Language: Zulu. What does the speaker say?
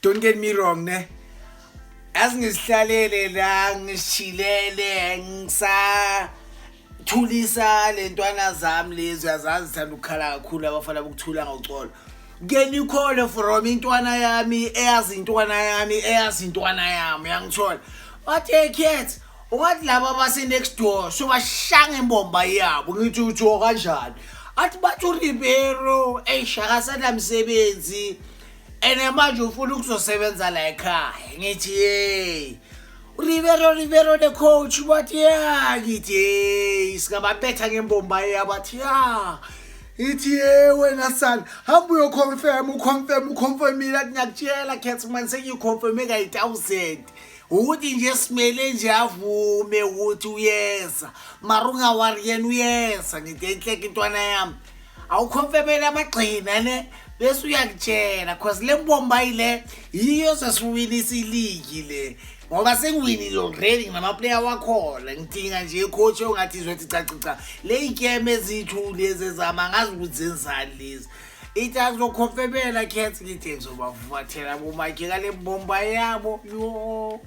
Don't get me wrong, ne. Yazi ngisihlalele la, ngishilele, ngisa thulisa lentwana zami lezi, uyazazi zithanda ukukhala kakhulu abafana bokuthula ngoxolo. Can you call from intwana yami eyazi intwana yami eyazi intwana yami, uyangithola? Wathi, "Hey kids, ungathi laba abase next door so bashanga imbomba yabo." Ngithi, "Uthi kanjani?" Athi, "Bathi uRibeiro eish akasanamsebenzi and manje ufuna ukuzosebenza la ekhaya." Ngithi, "Hey, Ribeiro, Ribeiro the coach?" Bathi, "Yeah." Ngithi, "Hey, singababetha ngembomba yabo." Athi, "Yeah." Ithi, "Ye wena son, hamba uyoconfirm, uconfirm, uconfirmile." Athi, "Ngiyakutshela Cats man, sengiyiconfirme kayi-1000 ukuthi nje simele nje avume ukuthi uyeza, mara ungawari, yena uyeza." Ngithi, "Enhleke intwana yami, awuconfirmele amagxina ne, bese uyakutshela, cause le mbombayi le yiyo sesiwinisa iligi le, ngoba sengiwinile already, nginama-player wakhona. Ngidinga nje icoach ongathi izothi cacica le ikeme ezithu lezi ezama, angazi ukuthi zenzani lezi." Ithi, "Azoconfirmela Cats." Ngithi, "Ngizobavumathela bomakhe kale mbomba yabo yo."